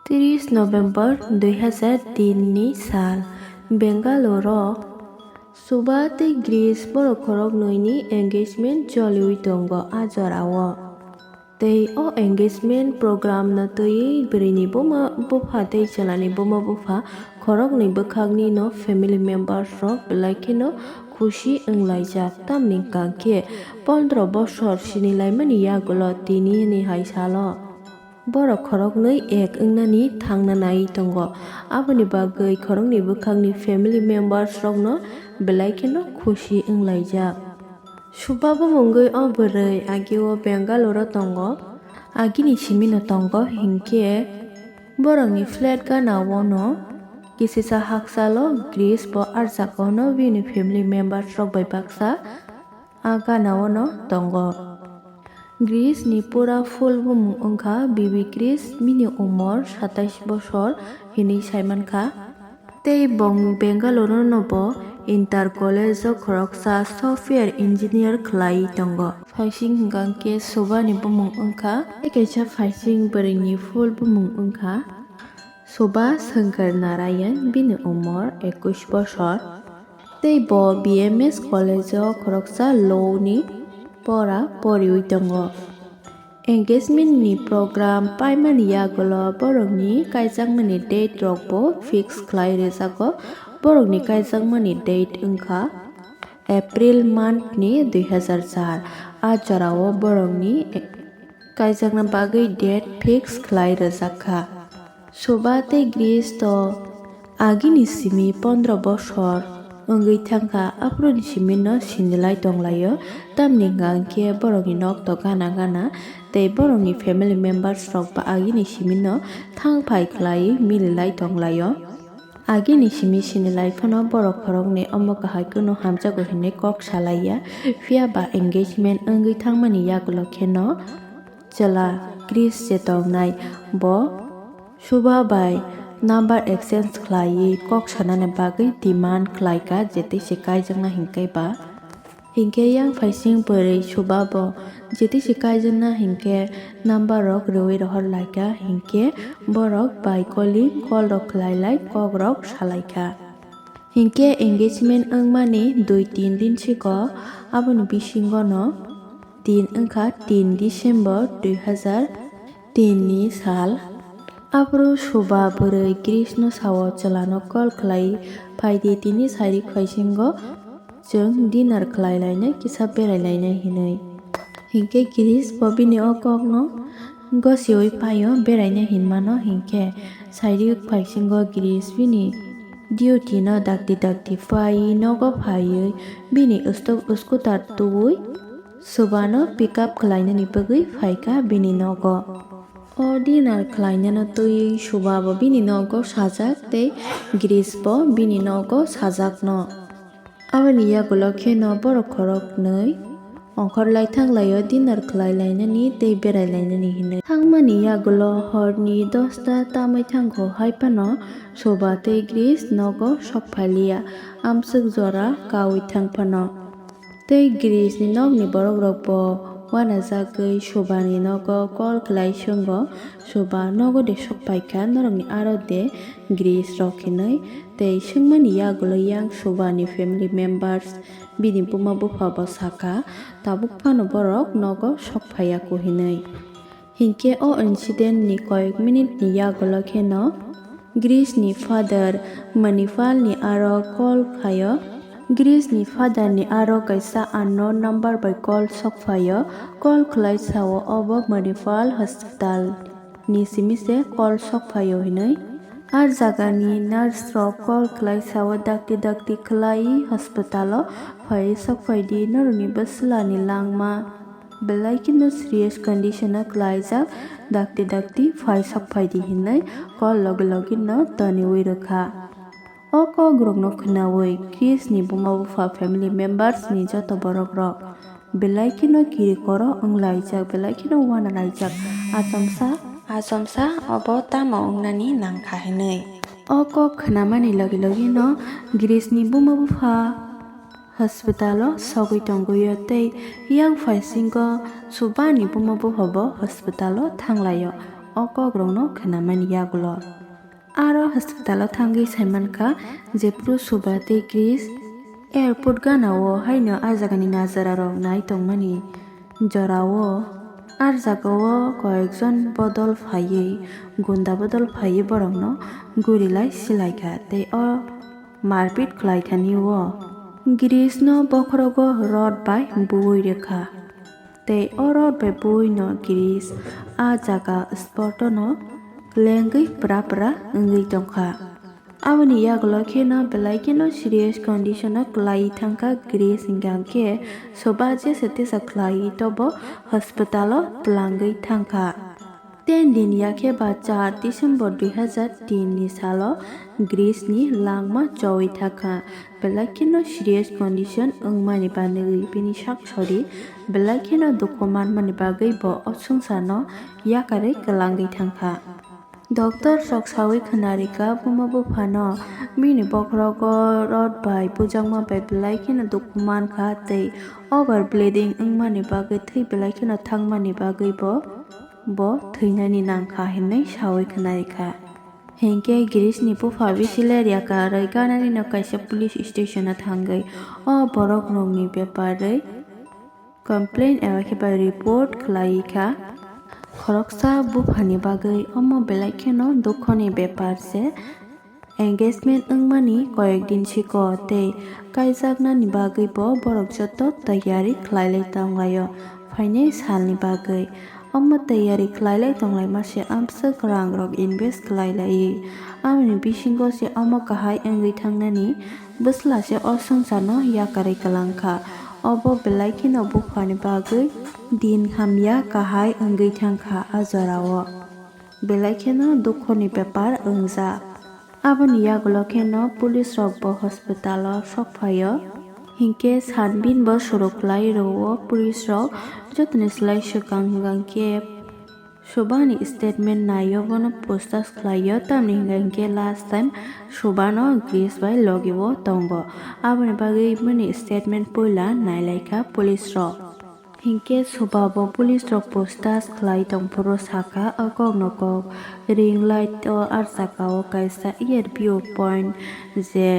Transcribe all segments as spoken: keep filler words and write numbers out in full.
Tris November dui hazar tin ni sal, Bangalore o Shubha tei Girish borok khoroknwi ni engagement choliwi tongo a jorao. Tei o engagement program no twiwi bwrwini buma bupha tei chwlani buma bupha khoroknwi bwkhakni no family members rok belai kheno khusi wnglaijak, tamni hwnkha khe pondro bosor sinilaimani yagulo tini hwnwi hai salo. Borok khoroknwi ek wngnani thangna naiwi tongo, aboni bagwi khoroknwi bwkhakni family members rokno belai kheno khusi wnglaijak. Shubha bumungwi o bwrwi agio Bangalore o tongo, agini simino tongo hinkhe borokni flat gana o no kisisa hakchalo Girish bo arjak o no bini family members rok bai baksa a gana o no tongo. Girish ni pura full bumung wngkha Bibi Girish, bini umor satais bosor hinwi saimankha. Tei bong Bangalore no bo Inter College o khoroksa software engineer khlai tongo. Phaising hwnkha khe Shubha ni bumung wngkha. Tei kaisa phaising bwrwi ni full bumung wngkha Shubha Shankar Narayan, bini umor ekush bosor. Tei bo B M S college o khoroksa law ni pora poriwi tongo. Engagement ni program paimani yagulo borokni kaijakmani date rok bo fix khlai rwjago. Borokni kaijakmani date wngkha April month ni dui hazar char. A jorao borokni kaijakna bagwi date fix khlai rwjak kha. Shubha tei Girish to agini simi pondro bosor wngwi thangkha, aphuruni simino sinilai tonglaio. Tamni hwnkha khe borokni nok to gana gana tei borokni family members rok ba agini simino thang phai khlaiwi mililai tonglaio. Agini simi sinilai phano borok khoroknwi omo kahai kunu hamjago hinwi kok salaiya, phiya ba engagement wngwi thangmani yagulo kheno chwla Girish je tongnai bo Shubha bai number exchange khlaiwi kok sanani bagwi demand khlaikha, je tei se kaijakna hinkhe ba. Hinkhe yang phaising bwrwi Shubha bo je tei se kaijakna hinkhe number rok rwui rohor laikha, hinkhe borok bai calling call rok khlai lai kok rok salaikha. Hinkhe engagement wngmani dui tin din siko, aboni bisingo no din wngkha tin December dui hazar tin ni sal. Aphuru Shubha bwrwi Girish no sao, chwlano call khlai phaidi, tini sairik phaisingo chwng dinner khlai lainai, kisa berai lainai hinwi. Hinkhe Girish bo bini o kokno gosiwi paio, beraina hinmano hinkhe sairik phaisingo Girish bini duty no dakti dakti phaiwi nogo phaiwi bini ustok scooter tubui Shubha no pick up khlainani bagwi phaikha bini nogo. O dinner khlainano twiwi Shubha bo bini nogo sajak tei Girish bo bini nogo sajakno. Aboni yagulo kheno borok khoroknwi ongkhorlai thanglaio dinner khlai lainani tei berai lainani hinwi. Thangmani yagulo horni dosta tamwi thangkho hai phano Shubha tei Girish nogo sok phailiya, amswk jora kaui thang phano. Tei Girish ni nokni borok rok bo uanajagwi Shubha ni nogo call khlai swngo, Shubha nogo de sok paikha, norokni aro de Girish rok hinwi. Tei swngmani yagulo yang Shubha ni family members, bini buma bupha bo sakha, tabuk phano borok nogo sok phaiya ku hinwi. Hinkhe o incident ni koyek minute ni yagulo kheno Girish ni father Manipal ni aro call khaio. Girish ni father ni aro kaisa unknown number bai call sok phaio. Call khlai sao obo Manipal hospital ni simi se call sok phaio hinwi. A jagani nurse rok call khlai sao dakti dakti khlai hospital o phai sok phaidi, norokni bwsla ni langma belai kheno serious condition o khlaijak, dakti dakti phai sok phaidi hinwi call logi logi no toniwi rwkha. O kok rokno khwnawi Girish ni buma bupha family members ni joto borok rok belai kheno kiri koro wnglaijak, belai kheno uanalaijak, achomsa achomsa obo tamo wngnani nangkha hinwi. O kok khwnamani logi logi no Girish ni buma bupha hospital o sogwi tongwio tei yang phaisingo Shubha ni buma bupha bo hospital o thanglaio. o kokrokno khnamani yagulo. Aro hospital o thangwi saimankha jephru Suba tei Chris airport gana o haino a jagani najararok nai tongmani jorao. A jagao koyekjon bodol phaiwi, gunda bodol phaiwi borokno guri lai silaikha tei o marpit khlaithani o. Chris no bokhorogo rod bai buwi rwkha. Tei o rod bai buwino Chris a jaga spot-o no lengwi pra pra wngwi tongkha. Aboni yagulo kheno belai kheno serious condition-o kwlaiwi thangkha Chris, hwnkhe Suba jesa tesa khlaiwi tobo hospital-o twlangwi thangkha. Ten din yakhe ba char December dui hazar tin ni salo Chris ni langma chowi thakha. Belai kheno serious condition wngmani bagwi bini sak sori belai kheno dukhu manmani bagwi bo o swngcharno yakarwi kwlangwi thangkha. Doctor rok sawi khwnarikha buma buphano bini bokhorogo rod bai bujakma bai belai kheno dukhu mankha tei over bleeding wngmani bagwi thwi belai kheno thangmani bagwi bo bo thwinani nangkha hinwi sawi khwnarikha. Hinkhe Chris ni bupha bisi lerya karwi ganani no kaisa police station o thangwi o borok rokni bepar wi complain eba khe ba report khlai kha. Khoroksa buphani bagwi omo belai kheno dukhoni bepar se. Engagement wngmani koyek din siko tei kaijaknani bagwi bo borok joto taiyari khlai lai tong laio phainai salni bagwi. Omo taiyari khlai lai tong laima se amswk rang rok invest khlai laiwi. Aboni bisingo se omo kahai wngwi thangnani bwsla se o swngcharno yakarwi kwlang kha. Obo belai kheno buphani bagwi din hamya kahai wngwi thang kha a jorao. Belai kheno dukhoni bepar wngjak. Aboni yagulo kheno police rok bo hospital o sok phaio. Hinkhe sanbin bo suru khlai rwo police rok jotoni slai swkang hwnkhe Subani statement naio bono puchtas khlaio, tamni hwnkhe last time Subano Chris bai logi o tongo. Aboni bagwi bini statement puila nailaikha police rok. Hinkhe Suba bo police rok puchtas khlai tongphuru sakha o kokno kok. Ring light o a jagao kaisa air view point je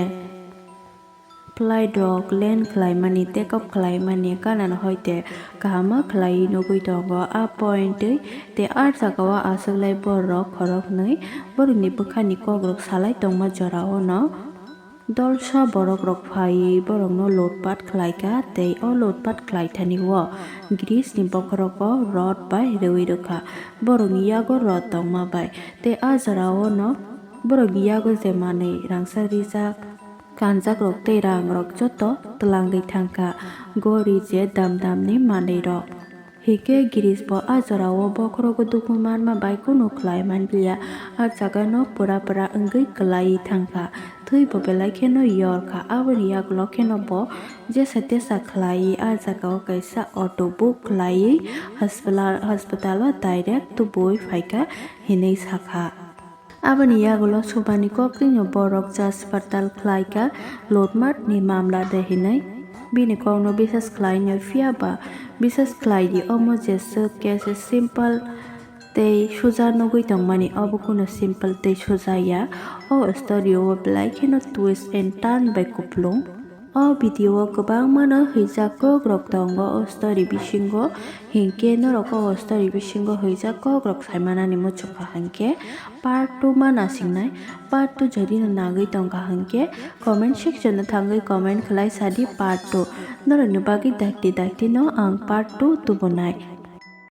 flight rok land khlaimani, take off khlaimani kanano hoite kahama khlaiwi nugwi tongo. A point twi tei a jagao achuklai borok khoroknwi borokni bwkhani kokrok salai tongma jorao no. Dolsa borok rok phaiwi borokno lutpat khlaikha tei o lutpat khlaithani o Chris ni bokhorogo rod bai rwi rwkha. Borokni yago rod tongma bai tei a jorao no borokni yago je manwi rangchak rijak, kanjak rok tei rang rok joto twlangwi thangkha. Gori je dam dam ni manwi rok. Hinkhe Chris bo a jorao bokhorogo dukhu manma bai kunu khlai manliya, a jagano pura pura wngwi kwlaiwi thangkha. Thwi bo belai kheno yorkha, aboni yagulo kheno bo jesa tesa khlaiwi a jagao kaisa auto book khlaiwi hospital, hospital o direct tubui phaikha hinwi sakha. Aboni yagulo Subani koktwino borok jaspartal khlaikha lutmatni mamla de hinwi. Bini kokno bisas khlaino phiya ba bisas khlaidi, omo jeswk case simple tei suja nugwi tongmani, obo kunu simple tei suja ya. O story o belai kheno twist and turn bai kupulung. O video o kwbangmano hwijak kok rok tongo o story bisingo, hinkhe norok o story bisingo hwijak kok rok saimanani muchungkha hinkhe part two ma nasingnai. Part two jodi no nagwi tongkha hinkhe comment section o thangwi comment khlai sadi part two. Norokni bagwi dakti dakti no ang part two tubunai.